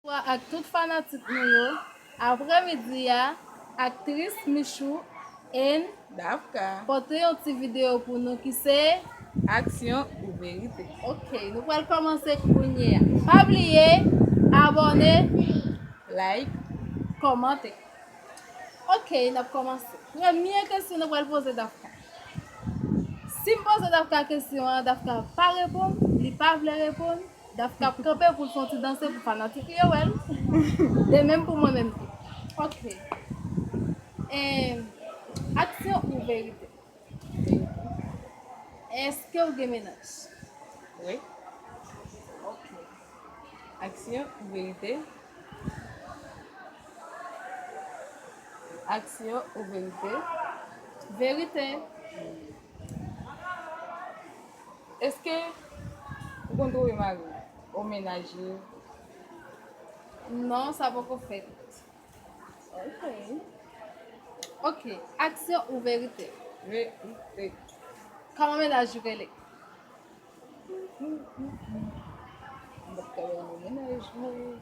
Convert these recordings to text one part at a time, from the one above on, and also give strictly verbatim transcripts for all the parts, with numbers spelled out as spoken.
Bonswa ak tout fanatik nou yo. Aprèmidi a, aktris Michou and Dafka pote yon ti videyo pou nou ki se Aksyon ou verite? Ok, nou pral kòmanse kounye a. Pa bliye abòne, like, kòmante. Ok, n ap kòmanse. Premye kesyon nou pral poze Dafka. Si m poze Dafka kesyon an, Dafka pa reponn, li pa vle reponn, Dafka ap kanpe pou l fè yon ti danse pou fanatik li yo wè l. De menm pou mwen menm tou. Ok. Em, aksyon ou verite? Èske w gen mennaj? Wi. Ok. Aksyon ou verite? Aksyon ou verite? Verite. Èske ou konn twouve mari w, ou mennaj li? Non, sa poko fèt. Ok. Ok, aksyon ou verite? Verite. Kòman mennaj ou rele? M p ap ka ba nou mennaj mwen.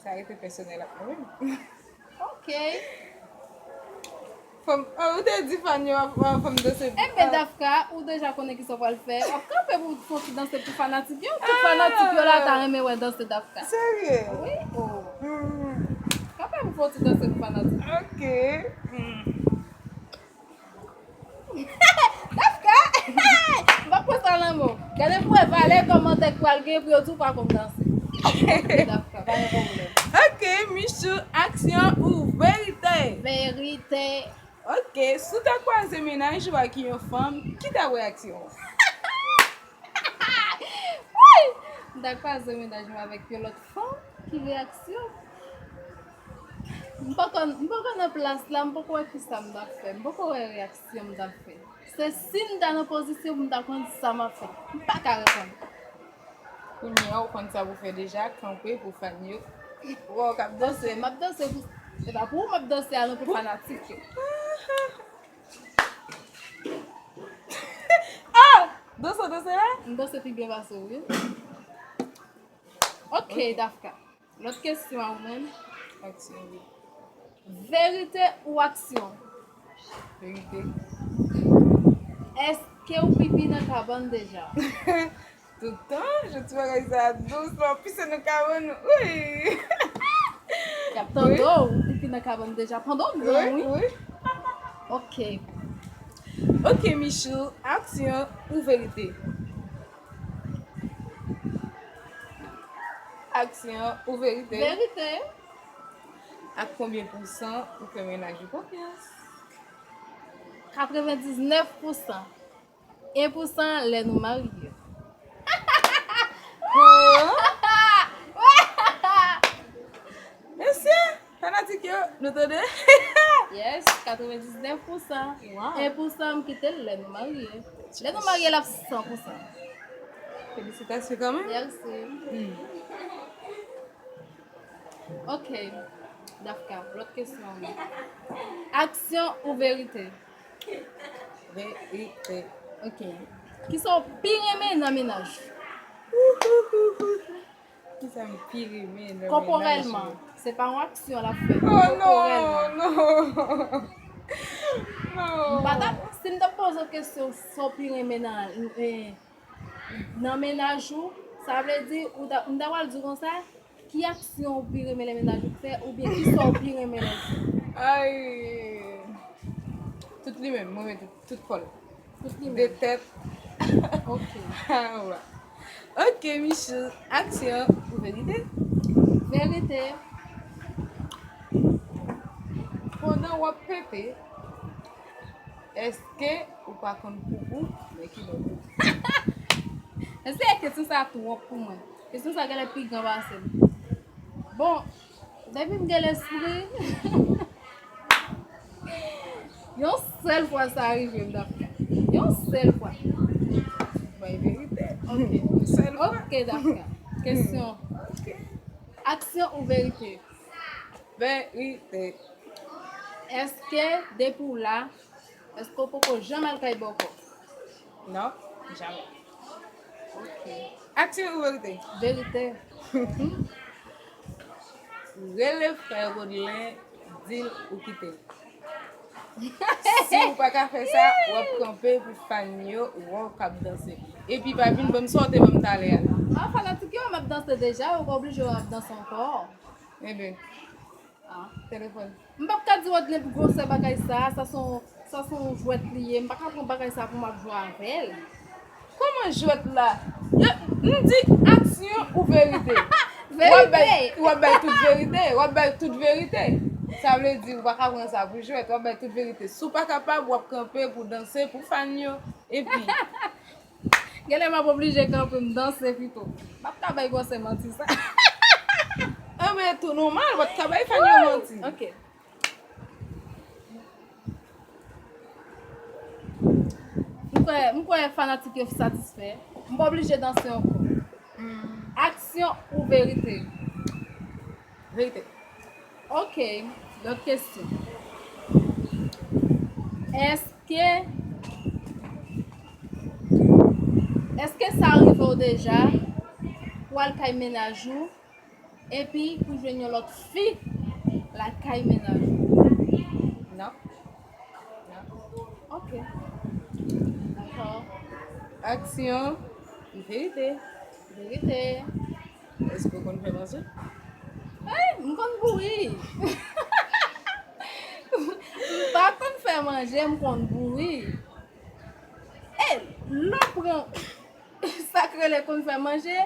Sa rete pèsonèl ak mwen menm. Ok. Fò m, ah, ou te di fan yo ap, ap fè m danse. Enben, Dafka, ou deja konnen kisa w pral fè. W ap kanpe pou fè yon ti danse pou fanatik yo. Tout fanatik yo la ta renmen wè danse Dafka. Serye? Wi. Oh. Kanpe pou fè yon ti danse pou fanatik. Ok. Dafka! M p ap pran sa nan men w. Gade pou wè valè kòmantè k pral gen pou yo di w pa konn danse. Ok, Dafka, pa gen pwoblèm. Ok, Michou, aksyon ou verite? Verite. Ok, si w ta kwaze mennaj ou ak yon fanm, ki t ap reyaksyon w? Woy! M ta kwaze mennaj mwen avèk yon lòt fanm, ki reyaksyon? M poko, m poko nan plas la, m poko wè kisa m t ap fè. M poko wè reyaksyon m t ap fè. Se si m ta nan pozisyon pou m ta konn sa m ap fè. M pa ka reponn. Kounye a, ou konn sa pou fè deja, kanpe pou fan yo. Wè w k ap danse. Ok, m ap danse pou, se pa pou ou m ap danse a non, pou fanatik yo. Ah! Danse, danse la? M danse pi byen pase w, wi. Ok, Dafka. Lòt kesyon a ou menm. Aksyon, wi. Verite ou aksyon? Verite. Èske w pipi nan kabann deja? Tout tan, je ti bagay sa dous, m ap pise nan kabann, wi. Y ap tande w pipi nan kabann deja pandan w byen, wi. Wi, wi. Ok. Ok, Michou, aksyon ou verite? Aksyon ou verite? Verite. Ak konbyen pousan ou fè mennaj ou konfyans? Katrevendiznèf pousan. En pousan lè nou marye. Mesye, fanatik yo, nou tande? Yes, katrevendiznèf pousan. Wow. En pousan m kite l lè nou marye. Lè nou marye, l ap san pousan. Felisitasyon kanmenm. Mèsi. Hmm. Ok. Dafka, lòt kesyon. Aksyon ou verite? Verite. Ok. Kisa w pi renmen nan mennaj ou? Kisa m pi renmen nan mennaj mwen? Kòporèlman. Se pa yon aksyon l ap fè. Oh, non, non. Non. M pa t ap, si m t ap poze w kesyon, sa w pi renmen nan, eh, nan mennaj ou, sa vle di, ou ta, m ta pral di w konsa, ki aksyon ou pi renmen lè mennaj ou fè, oubyen kisa w pi renmen lè l fè? Ay, tout li menm, mwen renmen tout, tout kò l. Tout li menm. De tèt. Ok. Ah, ouais. Ok, Michou, aksyon ou verite? Verite. Pandan w ap pete, èske ou pa konn poupou nan kilòt ou? Èske kesyon sa twòp pou mwen? Kesyon sa genlè pi gran pase m. Bon, depi m gen lespri, yon sèl fwa sa rive m, Dafka. Yon sèl fwa. Bay verite. Ok. Yon sèl fwa. Ok, Dafka. Kesyon. Ok. Aksyon ou verite? Verite. Èske depi w la, èske w poko janm al kay bòkò? Non, jamè. Ok. Aksyon ou verite? Verite. Rele frè Rodelin, di l ou kite l. Si w pa ka fè sa, w ap kanpe pou fan yo wè w k ap danse. Epi pa vin ban m sa w te ban m talè a. Ah, fanatik yo, m ap danse deja, ou pa oblije w ap danse ankò. Enben, ah, telefòn. M p ap ka di Rodelin pou gwosè bagay sa, sa se yon, sa se yon jwèt li ye, m pa ka pran bagay sa pou m ap jwe avè l. Kòman jwèt la? Yo, m di aksyon ou verite? W ap bay, verite. W ap bay tout verite, w ap bay tout verite. Sa vle di ou pa ka pran sa pou jwèt, w ap bay tout verite. Si w pa kapab, w ap kanpe pou danse, pou fan yo, epi Genlè m ap oblije kanpe m danse pito. M ap ka bay gwosè manti sa. Enben, tou nòmal, w ap ka bay fan yo manti. Ok. M kwè, m kwè fanatik yo satisfè. M pa oblije danse ankò. Hmm. Aksyon ou verite? Verite. Ok, lòt kesyon. Èske, èske sa rive w deja pou al kay mennaj ou epi pou jwenn yon lòt fi lakay mennaj ou? Non. Non. Ok. Dakò. Aksyon, verite. Verite. Èske w konn fè manje? Ey, m konn bouyi. M pa konn fè manje, m konn bouyi. E, lè w pran sa k rele konn fè manje,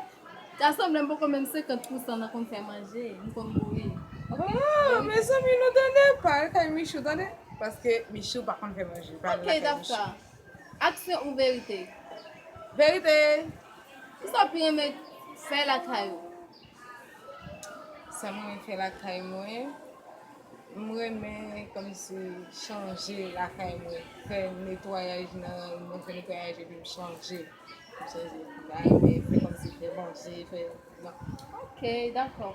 ta sanble m poko menm senkant pousan nan konn fè manje, m konn bouyi. Ok? Ah, mezanmi, nou tande, pa al kay Michou, tande? Paske Michou pa konn fè manje, pa al lakay Michou. Ok, Dafka. Aksyon ou verite? Verite. Kisa w pi renmen fè lakay ou? Sa m renmen fè lakay mwen, m renmen kòmsi chanje lakay mwen, fè netwayaj nan, mwen fè netwayaj epi m chanje. M chanje, m pa renmen fè kòmsi fè manje, fè, non. Ok, dakò.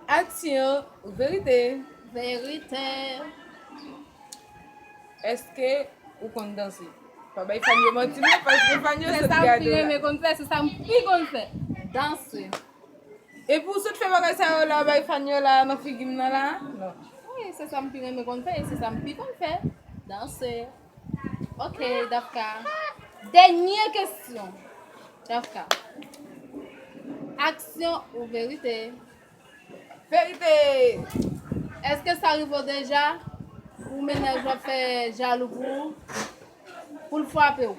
Aksyon ou verite? Verite. Èske ou konn danse? Pa bay fan yo manti non, paske fan yo sot gade w la. Se sa m pi renmen konn fè, se sa m pi konn fè. Danse. Epi w sot fè bagay sa yo la, bay fan yo la, nan figi m nan la? Non. Wi, se sa m pi renmen konn fè, e se sa m pi konn fè. Danse. Ok, Dafka. Dènye kesyon. Dafka. Aksyon ou verite? Verite! Èske sa rive w deja? Ou mennaj ou ap fè jalou pou ou? Pou l frape w?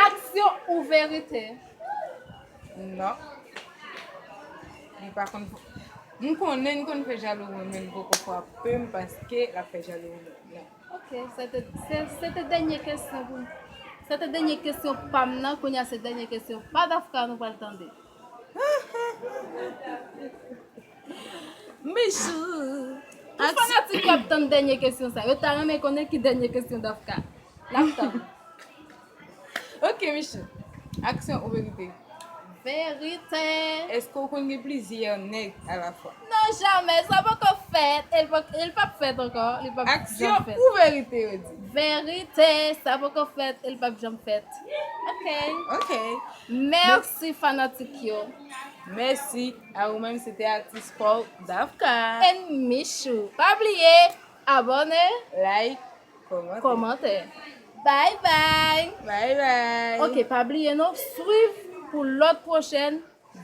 Aksyon ou verite? Non. Li pa konn. M konnen l konn fè jalou mwen, men l poko frape m paske l ap fè jalou mwen. Non. Ok, se te, se, se te dènye kesyon pou, se te dènye kesyon pa m nan, kounye a se dènye kesyon pa Dafka nou pral tande. Michou. Pou fanatik yo ap tann dènye kesyon sa, yo ta renmen konnen ki dènye kesyon Dafka. N ap tann. Ok, Michou. Aksyon ou verite? Verite. Èske w konn gen plizyè nèg alafwa? Non, jamè. Sa poko fèt. E l pap, e l pap fèt ankò. Li pap janm fèt. Aksyon ou verite, yo di? Verite. Sa poko fèt. E l pap janm fèt. Ok. Ok. Mèsi, fanatik yo. Mèsi a ou menm, se te atis pa w, Dafka. And Michou. Pa bliye, abòne. Like. Kòmantè. Kòmantè. Bye bye. Bye bye. Ok, pa bliye non, swiv pou lòt pwochèn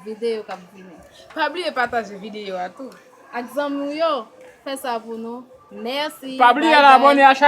videyo k ap vini. Pa bliye pataje videyo a tou. Ak zanmi w yo, fè sa pou nou. Mèsi. Pa bliye abòne a